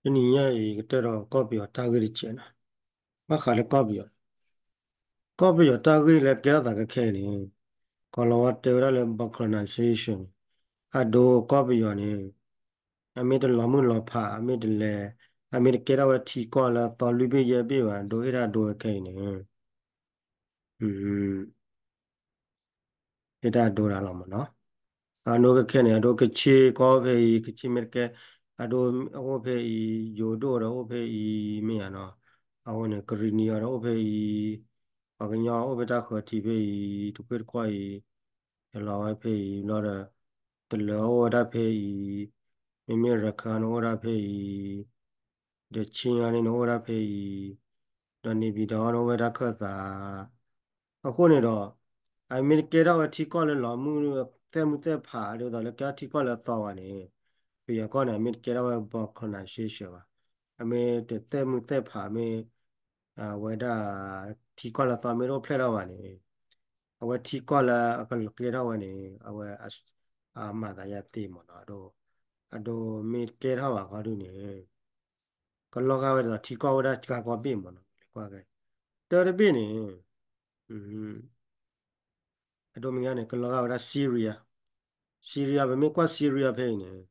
တနံၤညါအံၤ ကတဲဒီးကီၢ်ပယီၤတၢ်ဂ့ၢ်တစဲးနီၤ, ဘၣ်ဃးလၢကီၢ်ပယီၤ, ကီၢ်ပယီၤတၢ်ဂ့ၢ်လၢကဲထီၣ်သးခဲခဲအံၤန့ၣ်, ကီၤလၤဝါတဲဝဲဒၣ်လၢ balkanization န့ၣ်, အဒိကီၢ်ပယီၤန့ၣ် အမ့ၢ်တလီၤမုၢ်လီၤဖး အမ့ၢ်တလဲၤ, အမ့ၢ်တကဲထီၣ်ဝဲထံကီၢ်လၢအသီလွံၢ်ဘ့ၣ်ယဲၢ်ဘ့ၣ်ဘၣ် ဒိဟ့ၣ်တၢ်ဒိခဲခဲအံၤန့ၣ် ဟ့ၣ်တၢ်ဒိတၢ်လီၤမးနီၤ. အဒိခဲခဲန့ၣ် အဒိကဆ့ကီၢ်ဖဲအံၤ ကဆ့မ့ၢ်တကဲ, အဒိအိၣ်ဖဲအံၤ ယိၤဒိၣ်ဒီးအိၣ်ဖဲအံၤ မ့ၢ်ယါနီၤ, အဃိန့ၣ် ကရံၣ်နံၤအီၤဒီးအိၣ်ဖဲအံၤ, ပှၤကညီအိၣ်ဖဲတၢ်ဃၢၤထံးဖဲအံၤ တကွ့ၢ်တကွီၢ်အံၤ, ဟဲလီၤဝဲဖဲအံၤဘျီဒီး တလၢၤအိၣ်ဝဲဒၣ်ဖဲအံၤ, မ့မ့ၢ်ရခၢၣ်န့ၣ်အိၣ်ဝဲဒၣ်ဖဲအံၤ ဒီး ချင်း အီၤန့ၣ်န့ၣ်အိၣ်ဝဲဒၣ်ဖဲအံၤ, ဒီး နေပြည်တော် အီၤန့ၣ်အိၣ်ဝဲဒၣ်ခၢၣ်သး, အဃိန့ၣ်ဒီး အမ့ၢ်တကဲထီၣ်ဝဲထံကီၢ်လၢလီၤမုၢ်သဲၣ်မုၢ်သဲၣ်ဖး ဒ်သိးလၢကဲထီၣ်ထံကီၢ်လၢအသီဘၣ်န့ၣ်, ပယီၤကီၢ်န့ၣ် အမ့ၢ်တကဲထီၣ်ဝဲ balkanization ဘၣ်, အမ့ၢ်တသဲၣ်မုၢ်သဲၣ်ဖး မ့ၢ် အဝဲဒၣ် ထံကီၢ်လၢအသီမ့ၢ်တအိၣ်ဖျဲၣ်ထီၣ်ဘၣ်န့ၣ်, အဝဲထံကီၢ်လၢအကကဲထီၣ်ဝဲန့ၣ် အဝဲ အမၤသးယၤသ့မးနီၤ, အဒိ အဒိမ့ၢ်တကဲထီၣ်ဘၣ်ခီဒုန့ၣ် ကလီၤဂာ်ဝဲဒ်သိးထံကီၢ်ဝဲဒၣ်ကါကီဘ့ၣ်မးနီၤ, လၢကွၢ်ကဲ တၢ်တဘ့ၣ်န့ၣ် အဒိမ့ၢ်ဂ့ၤန့ၣ် ကလီၤဂာ်ဝဲဒၣ် Syria, Syria ပမ့ၢ်ကွၢ် Syria ဖဲအံၤန့ၣ်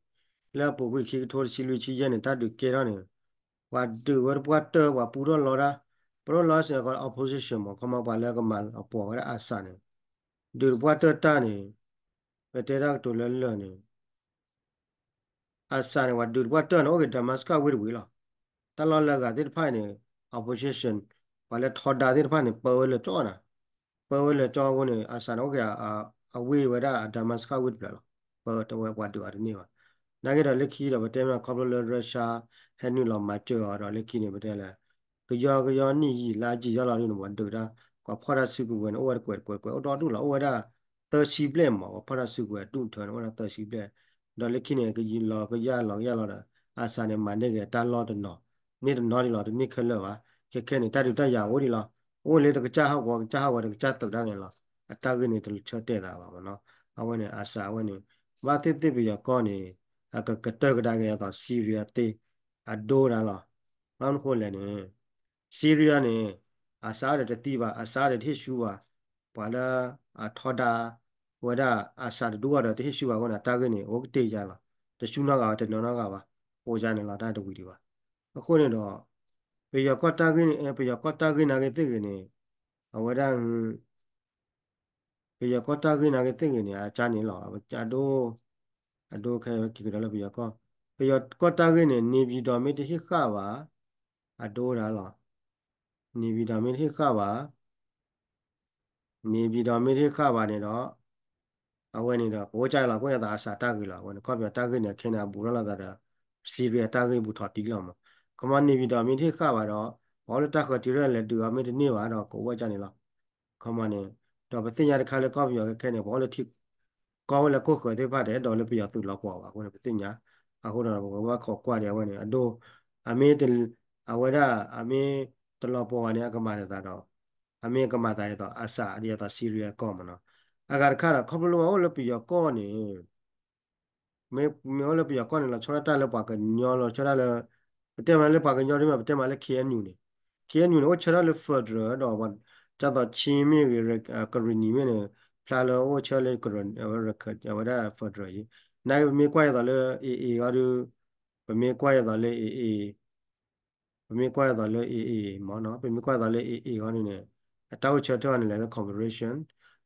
လၢအပူၤကွံာ်ခံကထိတဆံလွံၢ်ဆံယဲၢ်န့ၣ် တၢ်ဒုးကဲထီၣ်န့ၣ် ပှၤဒုးဝဲတပှၢ်တၢၢ် ပှၤပူထီၣ်လီၤတၢ်, ပထီၣ်လီၤစ့ၢ်ကီး opposition မး ခီမီပှၤလၢကမၤလီၤပှီၢ်ဝဲဒၣ် Assad န့ၣ်, ဒုးတပှၢ်တၢၢ်တၢ်န့ၣ် ပတဲတၢ်ကတိၤလၢလၢာ်န့ၣ် Assad န့ၣ် ပှၤဒုးတပှၢ်တၢၢ်န့ၣ် အိၣ်က့ၤ Damascus ဝ့ၢ်တဝ့ၢ်လီၤ. တၢ်လီၢ်လၢအဂၤသ့ၣ်တဖၣ်အံၤန့ၣ် opposition ပှၤလၢထီဒါသ့ၣ်တဖၣ်န့ၣ် ပၢဝဲလၢကၠီၣ်နၤ, ပၢဝဲလၢကၠီၣ်အဃိန့ၣ် Assad န့ၣ် အိၣ်က့ၤ အဝ့ၢ်ဝဲဒၣ် Damascus ဝ့ၢ်တဖျၢၣ်လီၤ. ပၢတဝဲပှၤဒုးအီၤတန့ၢ်ဘၣ်. နာ်က့ဒီးလၢခံဒီး ပတဲမ့ၢ်ခီဖျိလၢ Russia ဟဲနုာ်လီၤမၤစၢၤအီၤဒီးလၢခံန့ၣ် ပတဲလၢ ကယီကယီနံၣ်ယံာ်လါယံာ်ယီၢ်လီၤဒုန့ၣ် ပှၤဒုးတၢ် ပှၤဖီၣ်တၢ်စုကဝဲၤန့ၣ် အိၣ်ဝဲတကွဲးတကွဲးတကွဲး အိၣ်ဒီဒူၣ်လီၤ အိၣ်ဝဲဒၣ် သၢဆံဘျဲၣ်မး ပှၤဖီၣ်တၢ်စုကဝဲၤအဒူၣ်အထၢန့ၣ် အိၣ်ဝဲဒၣ်သၢဆံဘျဲၣ်, ဒီးလၢခံန့ၣ် ကယံာ်လီၤကယၢ်လီၤကယၢ်လီၤဒီး Assad န့ၣ် မၤန့ၢ်က့ၤတၢ်လီၢ်တနီၤ, န့ၢ်တနီၤဒံးလီၤ တန့ၢ်ခဲလၢာ်ဘၣ်, ခဲခဲန့ၣ် တၢ်ဒုးတၢ်ယၤအိၣ်ဒံးလီၤ, အိၣ်လၢတကစၢ်ဟီၣ်ကဝီၤ ကစၢ်ဟီၣ်ကဝီၤတကစၢ်သုးတၢ်န့ၣ်လီၤ, အတၢ်ဂ့ၢ်န့ၣ် တလၢဆၢတဲာ်သးဘၣ်မးနီၤ, အဝဲန့ၣ် Assad အဝဲန့ၣ် ဘၣ်သ့ၣ်သ့ၣ်ပယီၤကီၢ်န့ၣ် အကကတၢၢ်ကဒါက့ၤအသိး Syria သ့ၣ် အဒိဒၣ်လီၤ, ဘၣ်မနုၤဃိလဲၣ်န့ၣ် Syria န့ၣ် Assad ဒီးတသံဘၣ် Assad ဒီးတဟ့ၣ်ဆူဘၣ်, ပှၤလၢ အထီဒါ ဝဲဒၣ် Assad တဒူၣ်အီၤဒီးတဟ့ၣ်ဆူဘၣ်အဃိန့ၣ် အတၢ်ဂ့ၢ်န့ၣ် အိၣ်ကတ့ၢ်ယါလီၤ, တဆူနီတဂၤဘၣ် တနီၤနီတဂၤဘၣ်, အိၣ်ယါန့ၣ်လီၤ တၢ်တဝံၤဒံးဘၣ်, အဃိန့ၣ်ဒီး ပယီၤကီၢ်တၢ်ဂ့ၢ်န့ၣ် ပယီၤကီၢ်တၢ်ဂ့ၢ်နာ်က့သ့ၣ်ဂ့ၤန့ၣ် အဝဲဒၣ် ပယီၤကီၢ်တၢ်ဂ့ၢ်နာ်က့သ့ၣ်ဂ့ၤန့ၣ် အကါန့ၣ်လီၤ, အဒိ အဒိခဲအံၤဝဲက့ၤကဒီးလၢပယီၤကီၢ်, ပယီၤကီၢ်တၢ်ဂ့ၢ်န့ၣ် နေပြည်တော် မ့ၢ်တဟ့ၣ်ဃာ်ဘၣ်, အဒိဒၣ်လီၤ, နေပြည်တော် မ့ၢ်တဟ့ၣ်ဃာ်ဘၣ် နေပြည်တော် မ့ၢ်တဟ့ၣ်ဃာ်ဘၣ်န့ၣ်ဒီး အဝဲန့ၣ်ဒီး ကအိၣ်ကၢ်လီၤ ကွၢ်ယသး Assad တၢ်ဂ့ၢ်လီၤ, အဝဲန့ၣ် ကီၢ်ပယီၤတၢ်ဂ့ၢ်န့ၣ် ခဲန့ၣ် အဘူးထီၣ်လိာ်သးဒီး Syria တၢ်ဂ့ၢ်ဘူးထီၣ်တံၢ်လီၤမး, ခီမီ နေပြည်တော် မ့ၢ်တဟ့ၣ်ဃာ်ဘၣ်ဒီး ပှၤအိၣ်လၢတၢ်ဃၢၤတံၢ်ရဲၣ်လဲၤဒုးအီၤမ့ၢ်တန့ၢ်ဘၣ်ဒီး ကအိၣ်ဝဲကၢ်န့ၣ်လီၤ, ခီမီန့ၣ်, ဒီးပသ့ၣ်ညါတခါလၢကီၢ်ပယီၤခဲခဲန့ၣ် ပှၤအိၣ်လၢထံ ကီၢ်အိၣ်လၢခိၣ်ဃၢၤသ့ၣ်တဖၣ်တအဲၣ်ဒိးလၢပယီၤသုးလီၤပှီၢ်ဘၣ်အဃိန့ၣ် ပသ့ၣ်ညါ, အဃိဒီးပကဘၣ်ခိးကွၢ်ဒံးအဝဲန့ၣ် အဒိ အမ့ၢ် အဝဲဒၣ် အမ့ၢ်တလီၤပှီၢ်ဘၣ်န့ၣ် အကမၤတသးဒီး အမ့ၢ်အကမၤသးဒ်သိး Assad ဒ်သိး Syria ကီၢ်မးနီၤ, အဂၤတခါဒီး ခီဖျိလၢပှၤအိၣ်လၢပယီၤကီၢ်န့ၣ် မ့ၢ် မ့ၢ်အိၣ်လၢပယီၤကီၢ်န့ၣ် လီၤဆီဒၣ်တၢ်လၢပှၤကညီ လီၤဆီဒၣ်လၢ ပတဲမးလၢပှၤကညီဒ်မး ပတဲမးလၢ KNU န့ၣ်, KNU န့ၣ် အိၣ်ဆၢထၢၣ်လၢ federal ဒီး ဒ်သိး Chin မ့ၢ်ဂ့ၤ ကရံၣ်နံၤမ့ၢ်န့ၣ် ဖျါလၢအိၣ်ဆၢလၢ အဝဲဒၣ် federal အံၤ, နာ်က့ပမ့ၢ်ကွၢ်ဒ်သိးလၢ AA အီၤဒီး ပမ့ၢ်ကွၢ်ဒ်သိးလၢ AA ပမ့ၢ်ကွၢ်ဒ်သိးလၢ AA မ့ၢ်နီၤ, ပမ့ၢ်ကွၢ်ဒ်သိးလၢ AA အီၤန့ၣ်န့ၣ် အတၢ်အိၣ်ဆၢထၢၣ်အီၤန့ၣ် လဲၤလၢ cooperation,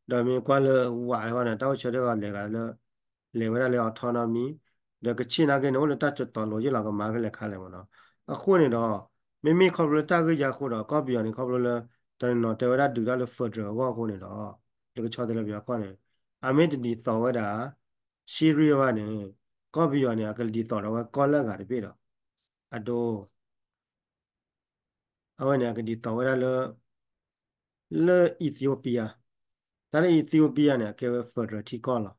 ဒီးမ့ၢ်ကွၢ်လၢ ဝး အီၤန့ၣ် အတၢ်အိၣ်ဆၢထၢၣ်အီၤလဲၤဂၤလၢ လဲၤဝဲဒၣ်လၢ autonomy, ဒီးကဆ့ၣ်နာ်က့န့ၣ် အိၣ်လၢတၢ်ကတီၤလိၤယ့ၣ်လီၤ ကမၤဖဲလဲၣ်ခါလဲၣ်မ့ၢ်နီၤ, အဃိန့ၣ်ဒီး မ့မ့ၢ်ခီဖျိလၢတၢ်ဂ့ၢ်ယါအဃိဒီး ကီၢ်ပယီၤန့ၣ် ခီဖျိလၢ တနီၤနီၤတဲဝဲဒၣ်ဒုးတၢ်လၢ federal အဂီၢ်အဃိန့ၣ်ဒီး လၢကဆီတလဲပယီၤကီၢ်န့ၣ် အမ့ၢ်တဒ်သိးဝဲဒၣ် Syria ဘၣ်န့ၣ် ကီၢ်ပယီၤန့ၣ် အကဒ်သိးဒီးဝဲကီၢ်လၢအဂၤတဘ့ၣ်ဒီး အဒိ အဝဲန့ၣ် အကဒ်သိးဝဲဒၣ်လၢ လၢ Ethiopia, တၢ်လၢ Ethiopia န့ၣ် အကဲဝဲ federal ထံကီၢ်လီၤ.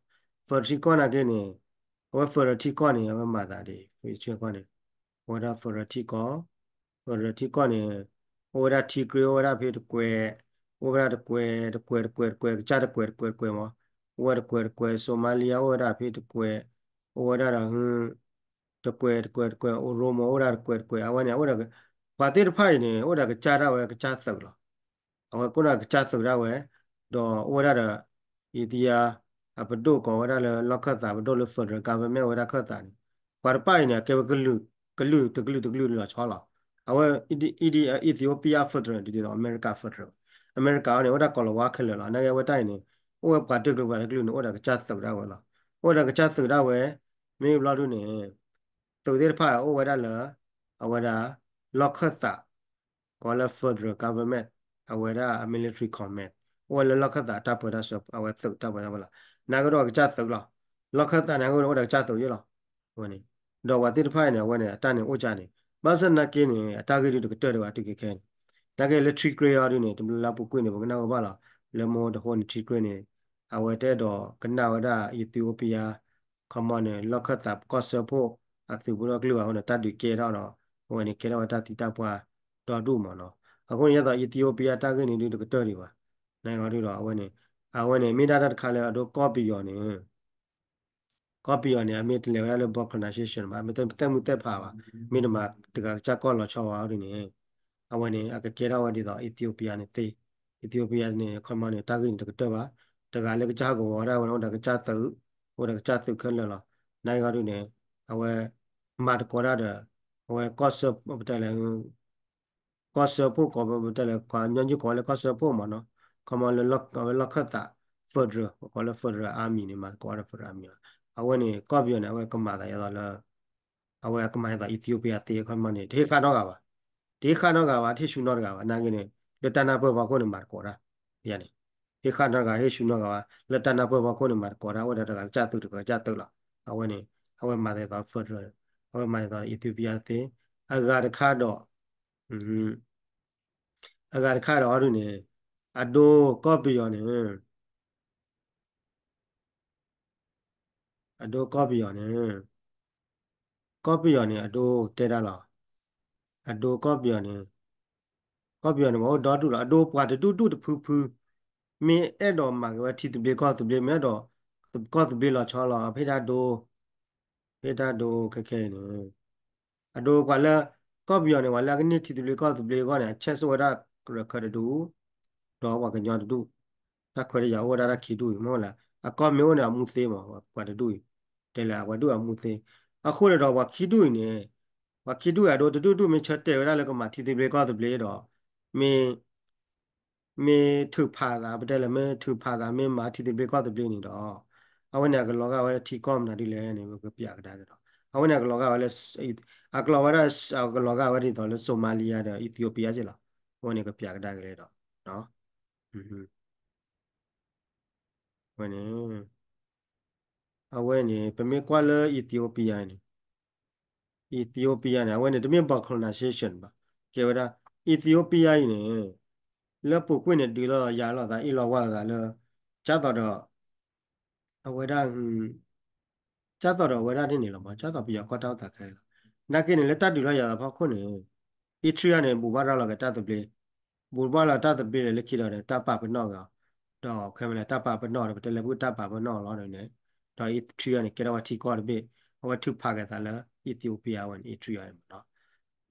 federal ထံကီၢ်နာ်က့န့ၣ် အဝဲ federal ထံကီၢ်န့ၣ် အဝဲမၤသးဒ် federal ထံကီၢ်န့ၣ် အဝဲဒၣ် federal ထံကီၢ်, federal ထံကီၢ်န့ၣ် အိၣ်ဝဲဒၣ်ထံကြ့ အိၣ်ဝဲဒၣ်ဖဲတကွဲး, အိၣ်ဝဲဒၣ်တကွဲး တကွဲး တကွဲး တကွဲး ကစၢ်တကွဲး တကွဲး တကွဲးမး, အိၣ်ဝဲတကွဲး တကွဲး Somalia အိၣ်ဝဲဒၣ်ဖဲတကွဲး, အိၣ်ဝဲဒၣ်ဒီး တကွဲးတကွဲးတကွဲး Oromo အိၣ်ဒၣ်တကွဲးတကွဲး အဝဲန့ၣ် အိၣ်ဒီး ပှၤသ့ၣ်တဖၣ်အံၤန့ၣ် အိၣ်ဒီးကစၢ်ဒၣ်ဝဲကစၢ်သုးလီၤ. အဝဲကိးဒၣ်ကစၢ်သုးဒၣ်ဝဲ ဒီးအိၣ်ဝဲဒၣ်ဒီး Ethiopia အပဒိၣ်ကိးဝဲဒၣ်လၢလီၢ်ခၢၣ်သး ပဒိၣ်လၢ federal government ဝဲဒၣ်ခၢၣ်သးန့ၣ် ပှၤတဖၣ်အံၤန့ၣ် အကဲဝဲကလုာ် ကလုာ်တကလုာ်တကလုာ်လီၤဆီလီၤ. အဝဲ Ethiopia federal ဒ်သိး America federal အမဲရကၤအီၤန့ၣ် အိၣ်ဒၣ်ကိးလၤဝါခဲလၢာ်လီၤ. နာ်က့အဝဲတၢ်အံၤန့ၣ် အိၣ်ဝဲပှၤတကလုာ်ပှၤတကလုာ်န့ၣ် အိၣ်ဒီးကစၢ်သုးဒၣ်ဝဲလီၤ. အိၣ်ဒီးကစၢ်သုးဒၣ်ဝဲ မ့ၢ်ဘျီဒုန့ၣ် သုးသ့ၣ်တဖၣ်အိၣ်ဝဲဒၣ်လၢ အဝဲဒၣ် လီၢ်ခၢၣ်သး ကိးလၢ federal government အဝဲဒၣ် military command အိၣ်ဝဲလၢလီၢ်ခၢၣ်သးတၢ်ပၢတၢ်ဆှၢ အဝဲသုးတၢ်ပၢတၢ်ဆှၢလီၤ. နာ်က့ဒီးကစၢ်သုးလီၤ. လီၢ်ခၢၣ်သးနာ်က့ဒီးအိၣ်ဒီးကစၢ်သုးယ့ၢ်လီၤ. အဝဲန့ၣ် ဒီးပှၤသ့ၣ်တဖၣ်အံၤန့ၣ် အဝဲန့ၣ် အတၢ်န့ၣ်အိၣ်ကၢန့ၣ် ဘၣ်ဆၣ်နာ်က့န့ၣ် အတၢ်ဂ့ၢ်ဒုတကတၢၢ်ဒံးဘၣ် တုၤခဲခဲန့ၣ် နာ်က့လၢ Tigray အီၤဒုန့ၣ် တဘျီလၢပူၤကွံာ်န့ၣ် ပကနၣ်ဝဲဘၣ်လီၤ. လၢမိၢ်တဟိန့ၣ် Tigray န့ၣ် အဝဲတအဲၣ်ဒိးကနၣ်ဝဲဒၣ် Ethiopia ခီမီန့ၣ် လီၢ်ခၢၣ်သးကီၢ်စၢဖှိၣ်အသုးဖိဒီးကလုာ်ဘၣ်အဃိန့ၣ် တၢ်ဒုးကဲထီၣ်ဒီး အဝဲန့ၣ်ကဲထီၣ်ဝဲတၢ်သံတၢ်ပှၢ်ဒီဒူၣ်မးနီၤ. အဃိန့ၣ် ယသိး Ethiopia တၢ်ဂ့ၢ်န့ၣ်ဒုတကတၢၢ်ဒံးဘၣ်. နာ်က့ဒီး အဝဲန့ၣ် အဝဲန့ၣ်မ့ၢ်ဒၣ်တၢ်တခါလၢအဒိကီၢ်ပယီၤန့ၣ် ကီၢ်ပယီၤန့ၣ် အမ့ၢ်တလဲၤဝဲဒၣ်လၢ balkanization ဘၣ်, မ့ၢ်တသဲးမုၢ်သဲးဖးဘၣ်, မ့ၢ်တမၤတဂၤကစၢ်ကီၢ်လီၤဆီဝဲအီၤဒ်န့ၣ် အဝဲန့ၣ် အကကဲထီၣ်ဝဲဒ်သိး Ethiopia န့ၣ်သ့, Ethiopia န့ၣ် ခီမီန့ၣ် တၢ်ဂ့ၢ်န့ၣ်တကတၢၢ်ဘၣ်, တဂၤလၢကစၢ်ဟးဂီၤဝဲဒၣ်ဝဲန့ၣ် အိၣ်ဒီးကစၢ်သုး, အိၣ်ဒီးကစၢ်သုးခဲလၢာ်လီၤ. နာ်က့ဒ်န့ၣ် အဝဲ မၤသကိးတၢ်ဒီး အဝဲကီၢ်စၢ ပတဲလဲၣ် ကီၢ်စၢဖှိၣ်ကိး ပတဲလဲၣ် ပှၤကညီကီးလၢကီၢ်စၢဖှိၣ်မးနီၤ, ခီမီလၢအဝဲလီၢ်ခၢၣ်သး federal ပကိးလၢ federal army န့ၣ် မၤသကိးဒီး federal army အဝဲန့ၣ် ကီၢ်ပယီၤန့ၣ် အဝဲကမၤသးယသိးလၢ အဝဲကမၤယသိး Ethiopia သ့ ခီမီန့ၣ် တဟ့ၣ်ဃာ်နီတဂၤဘၣ်, တဟ့ၣ်ဃာ်နီတဂၤဘၣ်, တဟ့ၣ်ဆူၣ်နီတဂၤဘၣ်, နာ်က့န့ၣ် လၢတၢ်နၢ်ပၢၢ်ဖီခိၣ်န့ၣ် မၤသကိးတၢ် ယန့ၣ် တဟ့ၣ်ဃာ်နီတဂၤ ဟ့ၣ်ဆူၣ်နီတဂၤဘၣ်, လၢတၢ်နၢ်ပၢၢ်ဖီခိၣ်န့ၣ် မၤသကိးတၢ် အိၣ်ဒီးတဂၤကစၢ်သုးတဂၤကစၢ်သုးလီၤ. အဝဲန့ၣ် အဝဲမၤသးယသိး federal အဝဲမၤသးယသိး Ethiopia သ့, အဂၤတခါဒီး အဂၤတခါဒီးအီၤဒ်န့ၣ် အဒိကီၢ်ပယီၤန့ၣ် အဒိကီၢ်ပယီၤန့ၣ် ကီၢ်ပယီၤန့ၣ် အဒိတဲဒၣ်လီၤ. အဒိကီၢ်ပယီၤန့ၣ် ကီၢ်ပယီၤန့ၣ် ပှၤအိၣ်ဒီဒူၣ်လီၤ. အဒိပှၤတဒူၣ်ဒူၣ်တဖုဖု မ့ၢ်အဲၣ်ဒိးမၤက့ၤဝဲထံသဘျ့ကီၢ်သဘျ့ မ့ၢ်အဲၣ်ဒိးကီၢ်သဘျ့လီၤဆီလီၤ ဖဲဒၣ်ဒိ ဖဲဒၣ်ဒိခဲခဲအံၤန့ၣ် အဒိပှၤလၢ ကီၢ်ပယီၤန့ၣ် ပှၤလၢအကန့ၢ်ထံသဘျ့ကီၢ်သဘျ့အဂီၢ်န့ၣ် အ chance အိၣ်ဝဲဒၣ်ရခၢၣ်တဒူၣ် ဒီးပှၤကညီတဒူၣ်, တၢ်ခွဲးတၢ်ယာ်အိၣ်ဝဲဒၣ်တၢ်ခံဒူၣ်အံၤ မ့ၢ်လၢ အကီၢ်မ့ၢ်အိၣ်န့ၣ် အမူသ့မး ပှၤတဒူၣ်အံၤ, တဲလၢအဝဲဒူၣ်အမူသ့, အဃိန့ၣ်ဒီးပှၤခံဒူၣ်အံၤန့ၣ် ပှၤခံဒူၣ်အံၤအဒိတဒူၣ်ဒူၣ်မ့ၢ်ဆၢတဲာ်ဝဲဒၣ်လၢကမၤထံသဘျ့ကီၢ်သဘျ့ဒီး မ့ၢ် မ့ၢ်ထုးဖးသး ပတဲလၢ မ့ၢ်ထုးဖးသး မ့ၢ်မၤထံသဘျ့ကီၢ်သဘျ့န့ၣ်ဒီး အဝဲန့ၣ် အကလီၤဂာ်ဝဲလၢထံကီၢ်မနုၤဒ်လဲၣ်န့ၣ် ပကပျးကဒါက့ၤဒီး အဝဲန့ၣ် အကလီၤဂာ်ဝဲလၢ အကလီၤဝဲဒၣ် အကလီၤဂာ်ဝဲဒ်သိးလၢ Somalia ဒီး Ethiopia က့လီၤ. အဝဲန့ၣ် ကပျးကဒါက့ၤလၢဒီး အဝဲန့ၣ် အဝဲန့ၣ် ပမ့ၢ်ကွၢ်လၢ Ethiopia န့ၣ် Ethiopia န့ၣ် အဝဲန့ၣ် တမ့ၢ် balkanization ဘၣ်. ကဲဝဲဒၣ် Ethiopia အံၤန့ၣ် လၢပူၤကွံာ်န့ၣ် ဒုးလိာ်ယၤလိာ်သး အ့ၣ်လိာ်ဝါလိာ်သးလၢ ကၢ်သိးဒီး အဝဲဒၣ် ကၢ်သိးဒီးအဝဲဒၣ်ဒ်န့ၣ်လီၤမး ကၢ်သိးပယီၤကီၢ်တၢ်အိၣ်သးခဲအံၤလီၤ. နာ်က့န့ၣ် လၢတၢ်ဒုးလိာ်ယၤသးဖီခိၣ်န့ၣ် Eritrea န့ၣ် ဘူးဘၣ်ရၤလီၤက့ၤတၢ်သဘျ့ ဘူးဘၣ်လီၤတၢ်သဘျ့လၢခံဒီး တၢ်ပာ်ပနီၣ်က့ၤအီၤ ဒီးခဲမ့ၢ်လၢတၢ်ပာ်ပနီၣ်ဒီး ပတဲလၢဖုတၢ်ပာ်ပနီၣ်လီၤန့ၣ် ဒီး Eritrea န့ၣ် ကဲထီၣ်ဝဲထံကီၢ်တဘ့ၣ် အဝဲထုးဖးက့ၤသးလၢ Ethiopia ဝဲန့ၣ် Eritrea န့ၣ်မးနီၤ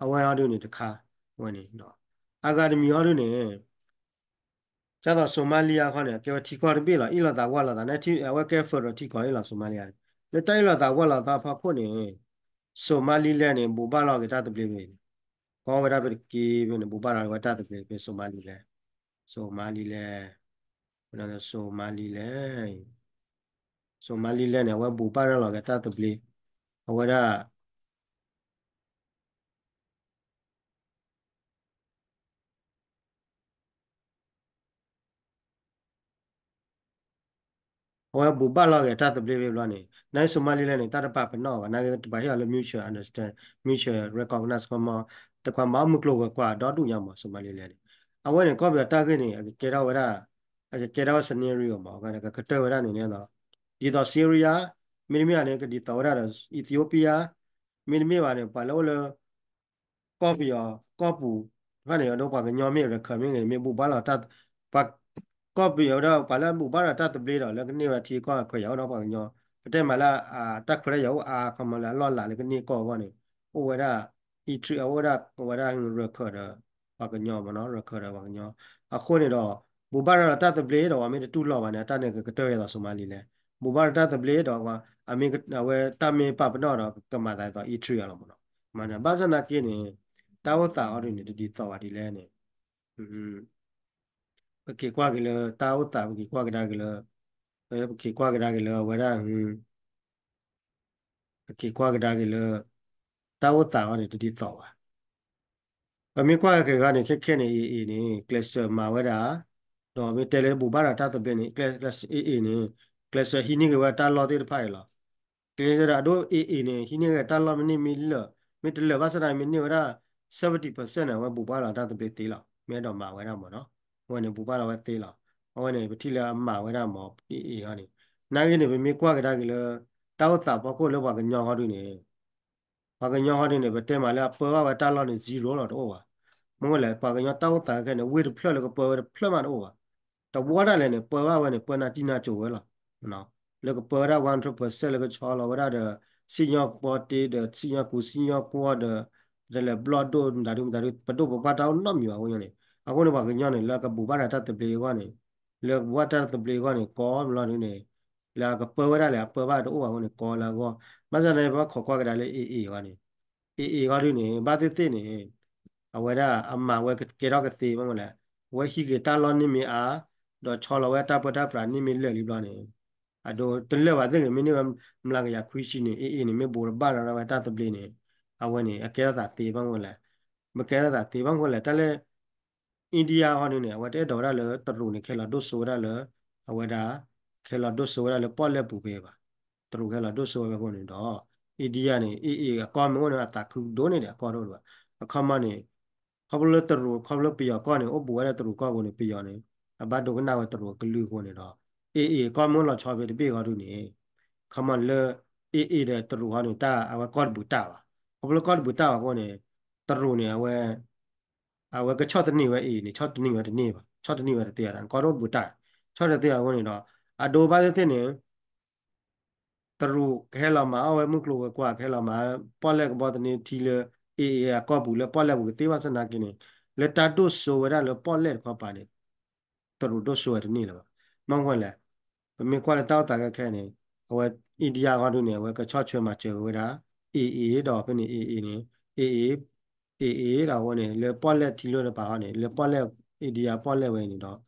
အဝဲအီၤဒုးန့ၣ်တခါ ဝဲန့ၣ် အဂၤတမံၤအီၤဒုးန့ၣ် ကၢ်သိး Somalia ခီန့ၣ် ကဲဝဲထံကီၢ်တဘ့ၣ်လီၤ အ့ၣ်လိာ်သးဝါလိာ်သးန့ၣ် အဝဲကဲ federal ထံကီၢ်အ့ၣ်လီၤ Somalia န့ၣ် လၢတၢ်အ့ၣ်လိာ်သးဝါလိာ်သးဖီခိၣ်န့ၣ် Somaliland န့ၣ် ဘူးဘၣ်လီၤက့ၤတၢ်သဘျ့ဖဲန့ၣ် ကီဝဲဒၣ်ဖဲတက့ၢ်ဖဲန့ၣ် ဘူးဘၣ်လီၤက့ၤဝဲတၢ်သဘျ့ဖဲ Somaliland Somaliland Somaliland Somaliland န့ၣ် အဝဲဘူးဘၣ်ရၤလီၤက့ၤတၢ်သဘျ့ အဝဲဒၣ် အဝဲဘူးဘၣ်လီၤက့ၤတၢ်သဘျ့ဖဲဘျီန့ၣ် နာ်က့ Somaliland န့ၣ် တၢ်တပာ်ပနီၣ်ဘၣ် နာ်က့ တပာ်ဟ့ၣ်အီၤလၢ mutual understand mutual recognize ခီမီ တကွၢ်မၤအီၣ်မုၢ်ကျိၤဝဲၤကွာ်ဒီဒူၣ်ညါမး Somaliland န့ၣ် အဝဲန့ၣ် ကီၢ်ပယီၤတၢ်ဂ့ၢ်န့ၣ် အကကဲထီၣ်ဝဲဒၣ် အကကဲထီၣ်ဝဲ scenario မး ကကတၢၢ်ဝဲဒၣ်န့ၣ်န့ၣ်လီၤ ဒ်သိး Syria မ့တမ့ၢ်ဘၣ်န့ၣ် ကဒ်သိးဝဲဒၣ်ဒီး Ethiopia မ့တမ့ၢ်ဘၣ်န့ၣ် ပှၤလၢအိၣ်လၢ ကီၢ်ပယီၤ ကီၢ်ပူၤ တဖၣ်န့ၣ် အဒိပှၤကညီမ့ၢ်ရခၢၣ်မ့ၢ်ဂ့ၤ မ့ၢ်ဘူးဘၣ်လီၤတၢ် ပှၤ ကီၢ်ပယီၤဒီး ပှၤလၢဘူးဘၣ်လီၤတၢ်သဘျ့ဒီး လၢကန့ၢ်ဝဲထံကီၢ်ခွဲးယာ်အိၣ်ဒီးပှၤကညီ ပတဲမးလၢ တၢ်ခွဲးတၢ်ယာ်အိၣ်အါ ခီမီလၢအလီၢ်လၤလၢကန့ၢ်ကီၢ်အဂီၢ်န့ၣ် အိၣ်ဝဲဒၣ် Eritrea အိၣ်ဝဲဒၣ် အဝဲဒၣ် ရခၢၣ်ဒီး ပှၤကညီမ့ၢ်နီၤ ရခၢၣ်ဒီးပှၤကညီ အဃိန့ၣ်ဒီး ဘူးဘၣ်ရၤလီၤတၢ်သဘျ့ဒီး ပှၤမ့ၢ်တတူၢ်လိာ်ဘၣ်န့ၣ် အတၢ်န့ၣ်ကကတၢၢ်ဝဲဒ်သိး Somaliland ဘူးဘၣ်ရၤတၢ်သဘျ့ဒီး အမ့ၢ်အဝဲတၢ်မ့ၢ်ပာ်ပနီၣ်ဒီး ကမၤသးဒ်သိး Eritrea လီၤမ့ၢ်နီၤ မၤန့ၣ် ဘၣ်ဆၣ်သနာ်က့န့ၣ် တၢ်အိၣ်သးအီၤဒ်န့ၣ် တဒ်သိးဘၣ်ဒ်လဲၣ်န့ၣ် ပက့ၤကွၢ်က့ၤလၢတၢ်အိၣ်သး ပက့ၤကွၢ်ကဒါက့ၤလၢ ပက့ၤကွၢ်ကဒါက့ၤလၢအဝဲဒၣ် ပက့ၤကွၢ်ကဒါက့ၤလၢ တၢ်အိၣ်သးအီၤန့ၣ် တဒ်သိးဘၣ် ပမ့ၢ်ကွၢ်က့ၤဃီန့ၣ် ခဲခဲန့ၣ် AA န့ၣ် ကျဲးစၢးမၤဝဲဒၣ် ဒီးမ့ၢ်တဲလၢဘူးဘၣ်ရၤတၢ်သဘျ့န့ၣ် AA န့ၣ် ကျဲးစၢးဟံးန့ၢ်က့ၤဝဲတၢ်လီၢ်သ့ၣ်တဖၣ်အံၤလီၤ ကျဲးစၢးဒၣ်အဒိ AA န့ၣ် ဟံးန့ၢ်က့ၤတၢ်လီၢ်မ့ၢ်န့ၢ်မ့ၢ်လၢာ် မ့ၢ်တလၢာ်ဘၣ်ဆၣ်သနာ်က့ မ့ၢ်န့ၢ်ဝဲဒၣ် seventy percent န့ၣ် အဝဲဘူးဘၣ်လီၤတၢ်သဘျ့သ့လီၤ မ့ၢ်အဲၣ်ဒိးမၤဝဲဒၣ်မ့ၢ်နီၤ အဝဲန့ၣ် ဘူးဘၣ်လီၤဝဲသ့လီၤ အဝဲန့ၣ် ပထံၣ်လၢအမၤဝဲဒၣ်မ့ၢ် AA အီၤန့ၣ် နာ်က့န့ၣ် ပမ့ၢ်ကွၢ်ကဒါက့ၤလၢ တၢ်အိၣ်သးဖီခိၣ်လၢပှၤကညီဃီဒုန့ၣ် ပှၤကညီဃီဒုန့ၣ် ပတဲမးလၢအပၢဘၣ်ဝဲတၢ်လီၢ်န့ၣ် zero လီၤတအိၣ်ဘၣ်. မ့ၢ်ဝဲလဲၣ် ပှၤကညီတၢ်အိၣ်သးခဲန့ၣ် ဝ့ၢ်တဖျၢၣ်လၢကပၢဝဲတဖျၢၣ်မးတအိၣ်ဘၣ်. တဝီဒၣ်လဲာ်န့ၣ် ပၢဘၣ်ဝဲန့ၣ် ပၢနၢ်တံၢ်နၢ်ကၠိဝဲလီၤ. လၢကပၢဝဲဒၣ် one hundred percent လၢကဆီလီၤဝဲဒၣ်ဒီး စံၣ်ညီၣ်ကွီၢ်တ့ဒီး စံၣ်ညီၣ်ကူစံၣ်ညီၣ်ကွီၢ်ဒီး ပတဲလဲၣ် ဘျီၣ်ဒိၣ်မတၤဒုမတၤဒု ပဒိၣ်ပပှၢ်တၢ်အိၣ်နီတမံၤဘၣ်အဃိန့ၣ် အဃိန့ၣ် ပှၤကညီန့ၣ် လၢကဘူးဘၣ်တၢ်သဘျ့အဂီၢ်န့ၣ် လၢကဘူးဘၣ်တၢ်သဘျ့အဂီၢ်န့ၣ် ကိးမလီၤဒုန့ၣ် လၢအကပၢဝဲဒၣ်လဲၣ် အပၢဘၣ်တအိၣ်ဘၣ်အဃိန့ၣ် ကိးလၢအဂီၢ်. ဘၣ်ဆၣ်န့ၣ် ပဘၣ်ခိးကွၢ်ကဒါလၢ AA အဂီၢ်န့ၣ် AA အဂီၢ်ဒုန့ၣ် ဘၣ်သ့ၣ်သ့ၣ်န့ၣ် အဝဲဒၣ်အမၤဝဲကဲထီၣ်ကသ့ မ့ၢ်ဝဲလဲၣ် အဝဲဟံးက့ၤတၢ်လီၢ်န့ၢ်မ့ၢ်အါ ဒီးဆီလီၤဝဲတၢ်ပၢတၢ်ပြးန့ၢ်မ့ၢ်လၢာ်လံဘျီန့ၣ် အဒိတလၢာ်ဘၣ်သ့ၣ်ဂ့ၤ မ့ၢ်န့ၢ်ဝဲမျးကယၤခွံဆံန့ၣ် AA န့ၣ် မ့ၢ်ဘူးတဘၣ်ဒီးဝဲတၢ်သဘျ့န့ၣ် အဝဲန့ၣ် အကဲထီၣ်သးသ့ ဘၣ်မနုၤလဲၣ် မ့ၢ်ကဲထီၣ်သးသ့ ဘၣ်မနုၤလဲၣ် တၢ်လၢ India ဟီဒုန့ၣ် အဝဲတအဲၣ်ဒိးဝဲဒၣ်လၢတရူးန့ၣ် ကဟဲလီၤဒိၣ်စိဝဲဒၣ်လၢ အဝဲဒၣ် ကဟဲလီၤဒိၣ်စိဝဲဒၣ်လၢပီၣ်လဲၣ်ပူၤဖဲဘၣ်. တရူးကဟဲလီၤဒိၣ်စိဝဲဖဲအဃိန့ၣ်ဒီး India န့ၣ် AA အကီၢ်မ့ၢ်အိၣ်န့ၣ် အသးခုဒိၣ်န့ၢ်ဒံးအကီၢ်ဒိၣ်ဒံးဘၣ်. အခီပညီန့ၣ် ခီဖျိလၢတရူး ခီဖျိပယီၤကီၢ်န့ၣ် အိၣ်ဘူးဝဲဒၣ်တရူးကီၢ်အဃိန့ၣ် ပယီၤန့ၣ် အဘၣ်ဒိကနၣ်ဝဲတရူးအကလုၢ်အဃိန့ၣ်ဒီး AA ကီၢ်မ့ၢ်အိၣ်လီၤဆီဖဲတဘ့ၣ်အဂီၢ်ဒုန့ၣ် အခီပညီလၢ AA ဒီးတရူးဟီန့ၣ် တၢ်အဝဲကီၢ်တဘူးတၢ်ဘၣ်. ခီဖျိကီၢ်တဘူးတၢ်ဘၣ်အဃိန့ၣ် တရူးန့ၣ် အဝဲ အဝဲကဆီၣ်သနံးဝဲ AA န့ၣ် ဆီၣ်သနံးဝဲတန့ၢ်ဘၣ် ဆီၣ်သနံးဝဲတသ့ဘၣ် ကီၢ်ဒိၣ်တဘူးတၢ် ဆီၣ်တသ့ဘၣ်အဃိန့ၣ်ဒီး အဒိဘၣ်သ့ၣ်သ့ၣ်န့ၣ် တရူးကဟဲလီၤမၤအီၣ်ဝဲမုၢ်ကျိၤဝဲၤကွာ် ကဟဲလီၤမၤပီၣ်လဲၣ်ကဘီသန့ထံလၢ AA အကီၢ်ပူၤလၢပီၣ်လဲၣ်ပူၤကသ့ဘၣ်ဆၣ်သနာ်က့န့ၣ် လၢတၢ်ဒိၣ်စိဝဲဒၣ်လၢပီၣ်လဲၣ်တခီပၤန့ၣ် တရူးဒိၣ်စိဝဲတန့ၢ်လၢၤဘၣ်. မ့ၢ်ဝဲလဲၣ် ပမ့ၢ်ကွၢ်လၢတၢ်အိၣ်သးခဲခဲန့ၣ် အဝဲ India အဂီၢ်ဒုန့ၣ် အဝဲကဆီၣ်ထွဲမၤစၢၤဝဲဒၣ် AA ဒီးဖဲန့ၣ် AA န့ၣ် AA AA ဒီးအဝဲန့ၣ် လၢပီၣ်လဲၣ်ထံလၢတပၤဟီန့ၣ် လၢပီၣ်လဲၣ် India ပီၣ်လဲၣ်ဝဲန့ၣ်ဒီး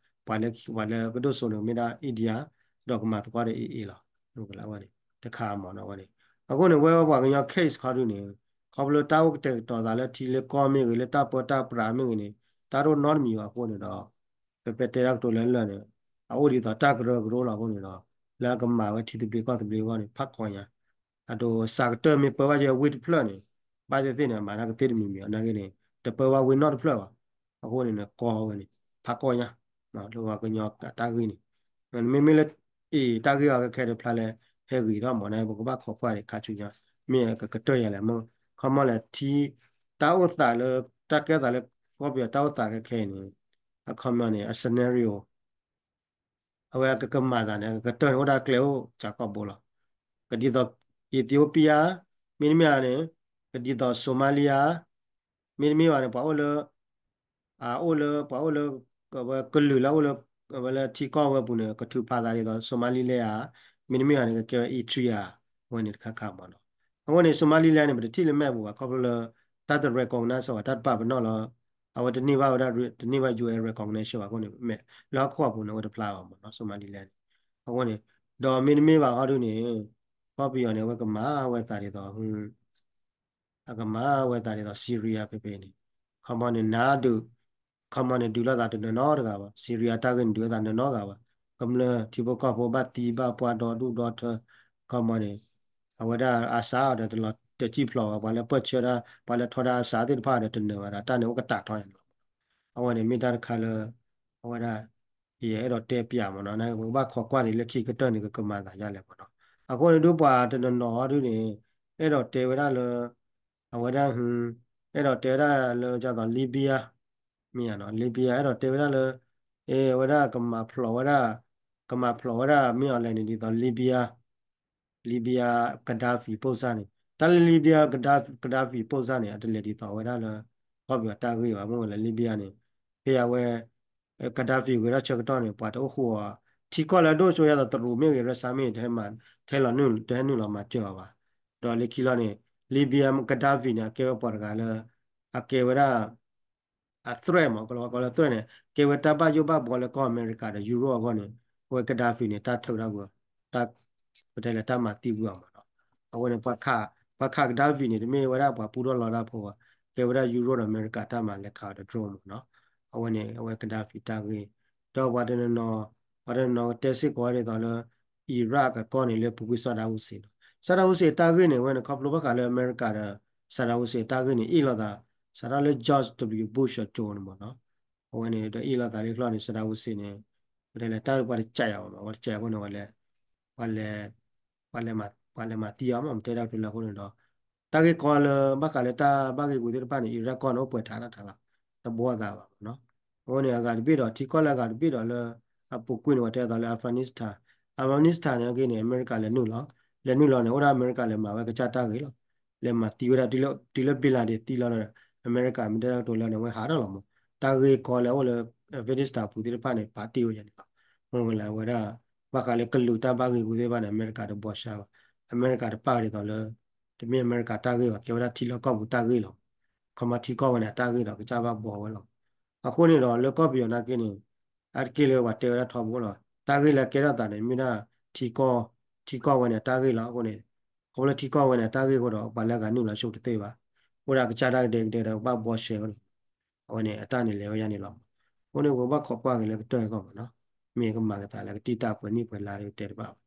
ပှၤလၢ ပှၤလၢကဒိၣ်စိန့ၣ် မ့ၢ်ဒၣ် India ဒီးကမၤသကိးဒီး AA လီၤ. အဝဲန့ၣ် တခါမ့ၢ်နီၤ အဝဲန့ၣ် အဃိန့ၣ် ဝဲပှၤကညီ case ခီဒုန့ၣ် ခီဖျိတၢ်အိၣ်ကတဲာ်ကတီၤသးလၢထံလၢကီၢ်မ့ၢ်ဂ့ၤ လၢတၢ်ပၢတၢ်ပြးမ့ၢ်ဂ့ၤန့ၣ် တၢ်တအိၣ်နီတမံၤဘၣ်အဃိန့ၣ်ဒီး ပပဲတဲတၢ်ကတိၤလၢလၢာ်န့ၣ် အအိၣ်ဒ်သိးတၢ်ကရၢကရိလီၤအဃိန့ၣ်ဒီး လၢအကမၤဝဲထံသဘျ့ကီၢ်သဘျ့အဂီၢ်န့ၣ် ဖးကီညါ အဒိ စးကတၢၢ်မ့ၢ်ပၢဘၣ်ယဲဝ့ၢ်တဖျၢၣ်န့ၣ် ဘၣ်သ့ၣ်သ့ၣ်န့ၣ် အမၤတၢ်ကသ့တမံၤမံၤအနာ်က့န့ၣ် တပၢဘၣ်ဝ့ၢ်နီတဖျၢၣ်ဘၣ်. အဃိန့ၣ် ကီဝဲန့ၣ် ဖးကီညါ လၢပှၤကညီအတၢ်ဂ့ၢ်န့ၣ် မ့မ့ၢ်လၢ AA တၢ်ဂ့ၢ်အီၤခဲခဲဒီးဖျါလၢ ဟဲဂ့ၤထီၣ်မ့ၢ်န့ၣ် ပကဘၣ်ခိးကွၢ်ဒံးခါဆူညါ မ့ၢ်ကကတၢၢ်ယၤလဲၣ် ခီမီလဲၣ်ထံ တၢ်အိၣ်သးလၢ တၢ်ကဲသးလၢ ကီၢ်ပယီၤတၢ်အိၣ်သးခဲခဲအံၤန့ၣ် အခီမီန့ၣ် အ scenario အဝဲအကကမၤသးန့ၣ် အကကတၢၢ်န့ၣ် အိၣ်ဒၣ်ကျဲအိၣ်စှၤကိာ်ဘိလီၤ. ကဒ်သိး Ethiopia မ့တမ့ၢ်ဧါန့ၣ် ကဒ်သိး Somalia မ့တမ့ၢ်ဘၣ်န့ၣ် ပှၤအိၣ်လၢ အအိၣ်လၢ ပှၤအိၣ်လၢ အဝဲကလုာ်လၢအိၣ်လၢ အဝဲလၢထံကီၢ်ဝဲပူၤန့ၣ် ကထုးဖးသးဒ်သိး Somaliland ဧါ မ့တမ့ၢ်ဘၣ်န့ၣ် ကကဲဝဲ Eritrea အဝဲန့ၣ်တခါခါမ့ၢ်နီၤ. အဃိန့ၣ် Somaliland န့ၣ် ပတထံၣ်လၢမဲာ်ပူၤဘၣ် ခီဖျိလၢ တၢ်တ recognize ဘၣ် တၢ်တပာ်ပနီၣ်လီၤ အဝဲတန့ၢ်ဘၣ်ဝဲဒၣ် တန့ၢ်ဘၣ် ယူၢ်အဲၣ် recognition ဘၣ်အဃိန့ၣ် မဲာ်လၢဟီၣ်ခိၣ်အပူၤန့ၣ် အဝဲတဖျါဘၣ်မ့ၢ်နီၤ Somaliland န့ၣ် အဃိန့ၣ် ဒီးမ့တမ့ၢ်ဘၣ်ဟီဒုန့ၣ် ကီၢ်ပယီၤန့ၣ် အဝဲကမၤဝဲသးဒ်သိး အကမၤဝဲသးဒ်သိး Syria ဖဲဖဲန့ၣ် ခီမီန့ၣ် နါဒုး ခီမီန့ၣ် ဒုးလိာ်သးတနီၤနီတဂၤဘၣ် Syria တၢ်ဂ့ၢ်န့ၣ် ဒုးလိာ်သးနီၤနီတဂၤဘၣ် ကမျၢၢ်ထံဖိကီၢ်ဖိဘၣ်သံဘၣ်ပှၢ်ဒီဒူၣ်ဒီထၢ ခီမီန့ၣ် အဝဲဒၣ် Assad ဒီးတလီၤတစံၣ်ဖျိးဘၣ် ပှၤလၢပၢၢ်ဆၢဒၣ် ပှၤလၢထီဒါ Assad သ့ၣ်တဖၣ်ဒီးတနၢၤဘၣ်ဒီး တၢ်န့ၣ်အိၣ်ကတၢ်ထီယါန့ၣ်လီၤ. အဝဲန့ၣ်မ့ၢ်တၢ်တခါလၢ အဝဲဒၣ် ယအဲၣ်ဒိးတဲပၠးမ့ၢ်နီၤ ပကဘၣ်ခိးကွၢ်န့ၣ် လၢခံကတၢၢ်န့ၣ် ကကမၤသးဒ်လဲၣ်မ့ၢ်နီၤ. အဃိန့ၣ်ဒုးပှၤတနီၤနီၤဒုးန့ၣ် အဲၣ်ဒိးတဲဝဲဒၣ်လၢ အဝဲဒၣ် အဲၣ်ဒိးတဲဝဲဒၣ်လၢ ဒ်သိး Libya မ့ၢ်ဧါနီၤ Libya အဲၣ်ဒိးတဲဝဲဒၣ်လၢ အဝဲဒၣ်ကမၤဖျိးဝဲဒၣ် ကမၤဖျိးဝဲဒၣ် မ့ၢ်အီၤလဲၣ်န့ၣ် ဒ်သိး Libya Libya Gaddafi ပုံစံ န့ၣ် တၢ်လၢ Libya Gaddafi ပုံစံ န့ၣ် အတလဲၤဒ်သိးဝဲဒၣ်လၢ ကီၢ်ပယီၤတၢ်ဂ့ၢ်ဘၣ် မ့ၢ်ဝဲလၢ Libya န့ၣ် ဖဲအဝဲ Gaddafi ဂ့ၤထီၣ်ဆၢကတီၢ်န့ၣ် ပှၤတအိၣ်ဃူအီၤ ထံကီၢ်လၢအဒိၣ်စိယၤသးတရူးမ့ၢ်ဂ့ၤ ရၢစၢ်မ့ၢ်ဂ့ၤ တဟဲမၤ တဟဲလီၤနုာ် တဟဲနုာ်လီၤမၤစၢၤအီၤဘၣ်. ဒီးလၢခံလီၤန့ၣ် Libya Gaddafi န့ၣ် အကဲဝဲပှၤတဂၤလၢ အကဲဝဲဒၣ် အ threat မး ကလီၤဝါကိးလၢ threat န့ၣ် ကဲဝဲတၢ်ဘၣ်ယိၣ်ဘၣ်ဘှီလၢကီၢ်အမဲရကၤဒီး Europe အဂီၢ်န့ၣ် အဝဲ Gaddafi န့ၣ် တၢ်ထုးတၢ်ကွံာ် တၢ် ပတဲလဲၣ် တၢ်မၤသံကွံာ်အီၤမးနီၤ. အဝဲန့ၣ် ပှၤခး Gaddafi န့ၣ် တမ့ၢ်ဝဲဒၣ်ပှၤပူထီၣ်လီတၢ်ဖိဘၣ်, ကဲဝဲဒၣ် Europe ဒီးအမဲရကၤတၢ်မၤလဲၤခးအီၤဒီး drone မးနီၤ. အဝဲန့ၣ် အဝဲ Gaddafi တၢ်ဂ့ၢ် ဒီးပှၤတနီၤနီၤ ပှၤတနီၤနီၤကတဲစ့ၢ်ကီးဝဲဒ်သိးလၢ Iraq အကီၢ်န့ၣ် လၢပူၤကွံာ် Saddam Hussein နီၤ. Saddam Hussein တၢ်ဂ့ၢ်န့ၣ် အဝဲန့ၣ် ခီဖျိဘၣ်ဃးလၢအမဲရကၤဒီး Saddam Hussein တၢ်ဂ့ၢ်န့ၣ် အ့ၣ်လိာ်သး စးထီၣ်လၢ George W Bush အစိၤန့ၣ်မးနီၤ. အဝဲန့ၣ်ဒီးအ့ၣ်လိာ်သးလၢချီန့ၣ် Saddam Hussein န့ၣ် ပတဲလဲၣ် တၢ်ပှၤတကးယၤအီၤမး ပှၤတကးအီၤအဃိန့ၣ် ပှၤလဲၤ ပှၤလဲၤမၤသံအီၤမး ပတဲတၢ်ကတိၤလၢအဃိန့ၣ်ဒီး တၢ်ဂ့ၢ်ကီလၢဘၣ်ဃးလၢတၢ်ဘၣ်ဂ့ၢ်ဝံၤသ့ၣ်တဖၣ်န့ၣ် Iraq ကီၢ်န့ၣ် အိၣ်ပှဲၤထးတၢ်တၢ်လီၤ တဘှီသးဘၣ်မးနီၤ. အဃိန့ၣ် အဂၤတဘ့ၣ်ဒီး ထံကီၢ်လၢအဂၤတဘ့ၣ်ဒီးလၢ အပူၤကွံာ်န့ၣ် ပှၤတဲသိးလၢ Afghanistan Afghanistan န့ၣ် အဂ့ၢ်န့ၣ် အမဲရကၤလဲၤနုာ်လီၤ လဲၤနုာ်လီၤန့ၣ် အိၣ်ဒၣ်အမဲရကၤလဲၤမၤဝဲကစၢ်တၢ်ဂ့ၢ်လီၤ. လဲၤမၤသံဝဲဒၣ် တုၤလၢ bin Laden သံလီၤဒီး အမဲရကၤမ့ၢ်တဲတၢ်ကတိၤလၢန့ၣ် အဝဲဟးထီၣ်လီၤမး တၢ်ဂ့ၢ်ကီလၢအအိၣ်လၢ Afghanistan ပူၤသ့ၣ်တဖၣ်န့ၣ် ပာ်တ့ၢ်ဝဲယၤန့ၣ်လီၤ. မ့ၢ်ဝဲလၢအဝဲဒၣ် ဘၣ်ဃးလၢကလုာ်တၢ်ဘၣ်ဂ့ၢ်ဝံၤသ့ၣ်တဖၣ်န့ၣ် အမဲရကၤတဘှီဆါဘၣ် အမဲရကၤတပာ်ဝဲဒ်သိးလၢ တမ့ၢ်အမဲရကၤတၢ်ဂ့ၢ်ဘၣ် ကဲဝဲဒၣ်ထံလီၢ်ကီၢ်ပူၤတၢ်ဂ့ၢ်လီၤ. ခီမီထံကီၢ်ဝဲန့ၣ် အတၢ်ဂ့ၢ်ဒီးကစၢ်ဘၣ်ဘှီဝဲလီၤ. အဃိန့ၣ်ဒီးလၢကီၢ်ပယီၤနာ်က့န့ၣ် အါတက့ၢ်လၢပှၤတဲဝဲဒၣ်ထီဘိလီၤ. တၢ်ဂ့ၢ်လၢအကဲထီၣ်သးန့ၣ် မ့ၢ်ဒၣ်ထံကီၢ် ထံကီၢ်ဝဲန့ၣ်အတၢ်ဂ့ၢ်လီၤ. အဃိန့ၣ် ခီဖျိလၢထံကီၢ်ဝဲန့ၣ်အတၢ်ဂ့ၢ်အဃိဒီး ပှၤလၢအဂၤနုာ်လီၤဆိတသ့ဘၣ်. အိၣ်ဒၣ်ကစၢ်တၢ်ကဒဲကဒဲဒီး ကဘၣ်ဘှီဆှဲဝဲလီၤ. အဝဲန့ၣ် အတၢ်န့ၣ်လဲၤဝဲယါန့ၣ်လီၤ. အဃိန့ၣ် ပဘၣ်ခိးကွၢ်က့ၤလၢကတၢၢ်အဂီၢ်မးနီၤ. မ့ၢ်ကမၤကသးလၢကတံၢ်တၢ်ပှဲၤနံၣ်ပှဲၤလါလၢတဲတဘၣ်ဘၣ်.